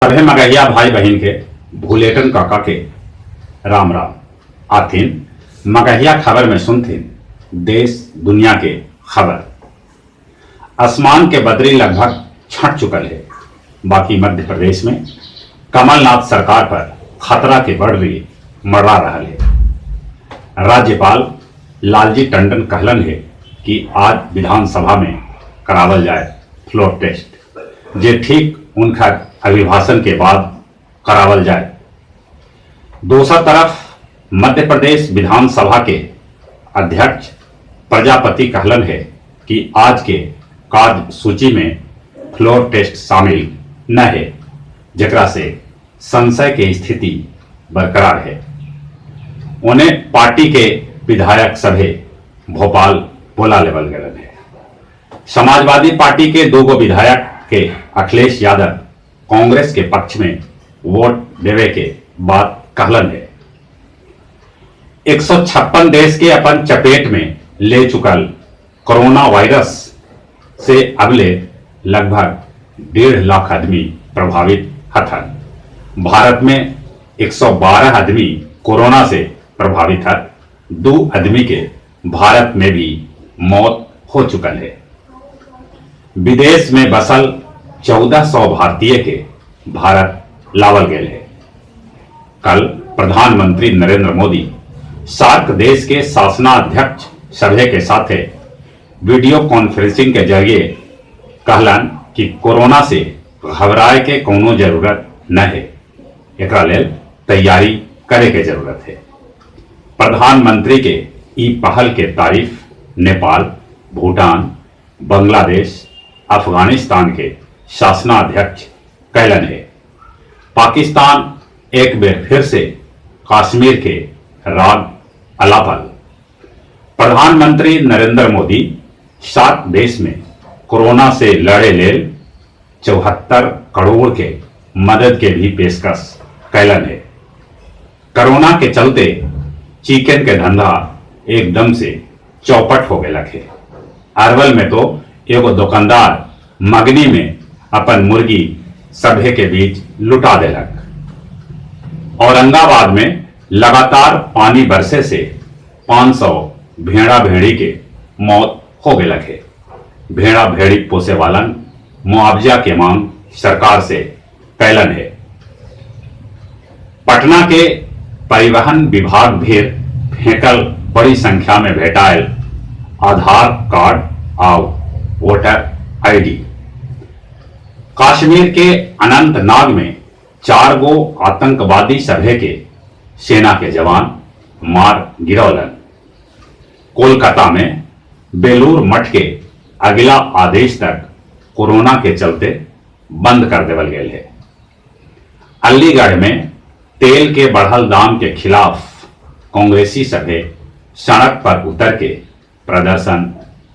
सभे मगहिया भाई बहिन के भुलेटन काका के राम राम। आथिन मगहिया खबर में सुनथिन देश दुनिया के खबर। असमान के बदरी लगभग छंट चुकल हे, बाकी मध्य प्रदेश में कमलनाथ सरकार पर खतरा के बड़री मर्रा रहल हे। राज्यपाल लालजी टंडन कहलन हे कि आज विधानसभा में करावल जाए फ्लोर टेस्ट, जे ठीक उनकर अभिभाषण के बाद करावल जाए। दोसर तरफ मध्य प्रदेश विधानसभा के अध्यक्ष प्रजापति कहलन है कि आज के कार्य सूची में फ्लोर टेस्ट शामिल न है, जेकरा से संशय के स्थिति बरकरार है। उन्हें पार्टी के विधायक सभे भोपाल बुला लेवल गलन है। समाजवादी पार्टी के दो गो विधायक के अखिलेश यादव कांग्रेस के पक्ष में वोट देवे के बात कहलन है। 156 देश के अपन चपेट में ले चुकल कोरोना वायरस से अबले लगभग 1.5 लाख आदमी प्रभावित हथन। भारत में 112 आदमी कोरोना से प्रभावित हत। 2 आदमी के भारत में भी मौत हो चुकल है। विदेश में बसल 1400 भारतीय के भारत लावल गेल है। कल प्रधानमंत्री नरेंद्र मोदी सार्क देश के शासनाध्यक्ष सभा के साथे वीडियो कॉन्फ्रेंसिंग के जरिए कहलन कि कोरोना से घबराए के कोनो जरूरत न है, एकरा लेल तैयारी करे के जरूरत है। प्रधानमंत्री के ई पहल के तारीफ नेपाल, भूटान, बांग्लादेश, अफगानिस्तान के शासनाध्यक्ष कैलन है। पाकिस्तान एक बेर फिर से कश्मीर के राग अलापल। प्रधानमंत्री नरेंद्र मोदी 7 देश में कोरोना से लड़े लेल 74 करोड़ के मदद के भी पेशकश कैलन है। कोरोना के चलते चिकन के धंधा एकदम से चौपट हो गया है। अरवल में तो एगो दुकानदार मगनी में अपन मुर्गी सभे के बीच लुटा देलक। औरंगाबाद में लगातार पानी बरसे से 500 भेड़ा भेड़ी के मौत हो गया है। भेड़ा भेड़ी पोसे वालन मुआवजा के मांग सरकार से कैलन है। पटना के परिवहन विभाग भी फेंकल बड़ी संख्या में भेटायल आधार कार्ड और वोटर आईडी। कश्मीर के अनंतनाग में 4 गो आतंकवादी सभे के सेना के जवान मार गिरौलन। कोलकाता में बेलूर मठ के अगला आदेश तक कोरोना के चलते बंद कर देवल गेल है। अलीगढ़ में तेल के बढ़ल दाम के खिलाफ कांग्रेसी सभे सड़क पर उतर के प्रदर्शन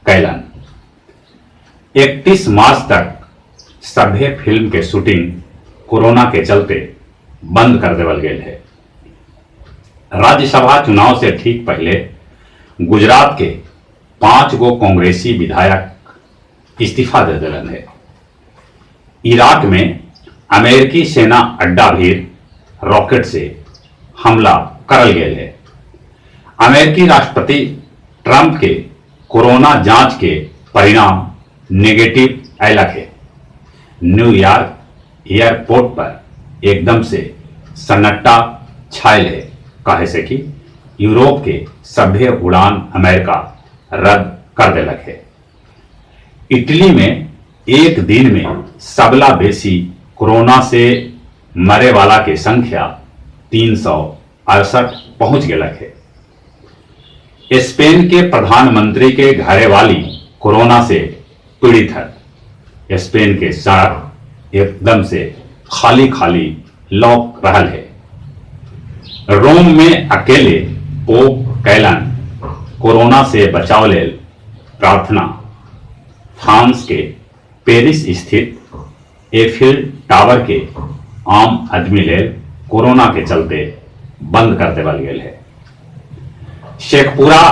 कैलन। 31 मार्च तक सभे फिल्म के शूटिंग कोरोना के चलते बंद कर देवल गेल है। राज्यसभा चुनाव से ठीक पहले गुजरात के 5 गो कांग्रेसी विधायक इस्तीफा दे दिलन है। इराक में अमेरिकी सेना अड्डा भी रॉकेट से हमला करल गेल है। अमेरिकी राष्ट्रपति ट्रंप के कोरोना जांच के परिणाम नेगेटिव आयलक है। न्यूयॉर्क एयरपोर्ट पर एकदम से सन्नाटा छायल है, काहे से कि यूरोप के सभ्य उड़ान अमेरिका रद्द कर देलक है। इटली में एक दिन में सबला बेसी कोरोना से मरे वाला के संख्या 368 पहुंच गेलक है। स्पेन के प्रधानमंत्री के घरे वाली कोरोना से पीड़ित है। स्पेन के सड़क एकदम से खाली खाली लौक रहल है। रोम में अकेले पोप कैलन कोरोना से बचाव लेल प्रार्थना। फ्रांस के पेरिस स्थित एफिल टावर के आम आदमी लेल कोरोना के चलते बंद कर देवल गेल है। शेखपुरा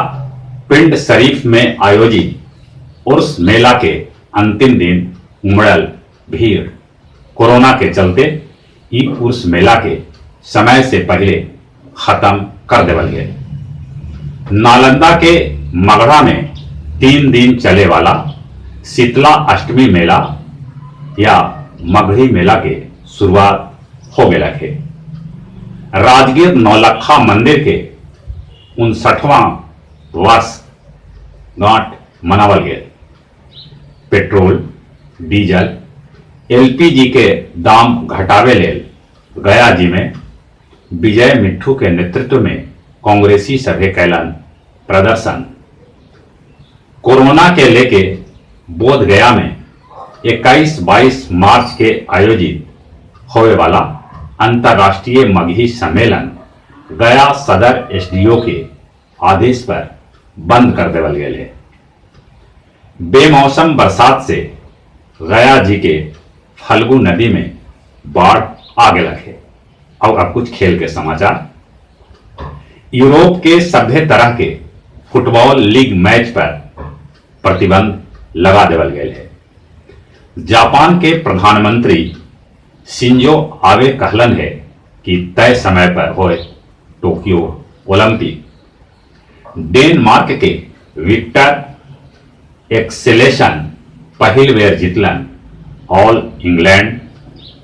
पिंड शरीफ में आयोजित उर्स मेला के अंतिम दिन उमड़ल भीड़ कोरोना के चलते ई उर्स मेला के समय से पहिले खत्म कर देवल गेल। नालंदा के मगढ़ा में 3 दिन चले वाला शीतला अष्टमी मेला या मगही मेला के शुरुआत हो गया है। राजगीर नौलखा मंदिर के 59वां वर्ष गांठ मनावल गया। पेट्रोल, डीजल, एलपीजी के दाम घटावे लेल गया जी में विजय मिट्ठू के नेतृत्व में कांग्रेसी सभे कैलन प्रदर्शन। कोरोना के लेके बोध गया में 21-22 मार्च के आयोजित होवे वाला अंतर्राष्ट्रीय मगही सम्मेलन गया सदर एसडीओ के आदेश पर बंद कर देवल गए है। बेमौसम बरसात से गया जी के फल्गु नदी में बाढ़ आ गया है। और अब कुछ खेल के समाचार। यूरोप के सभ्य तरह के फुटबॉल लीग मैच पर प्रतिबंध लगा देवल गए है। जापान के प्रधानमंत्री शिंजो आबे कहलन है कि तय समय पर होए टोक्यो ओलंपिक। डेनमार्क के विक्टर एक्सेलेशन पहिल बेर जीतलन ऑल इंग्लैंड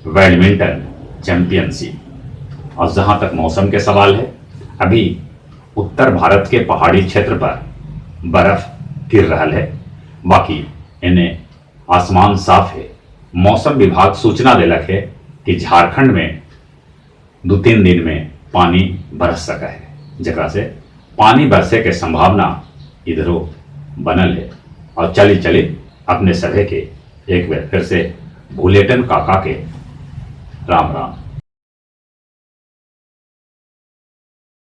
बैडमिंटन चैंपियनशिप। और जहां तक मौसम के सवाल है, अभी उत्तर भारत के पहाड़ी क्षेत्र पर बर्फ गिर रहा है, बाकी इन्हें आसमान साफ है। मौसम विभाग सूचना देलक है कि झारखंड में 2-3 दिन में पानी बरस सका है, जकरा से पानी बरसे के संभावना इधरों बनल है। और चली चली अपने सभे के एक बार फिर से भूलेटन काका के राम राम।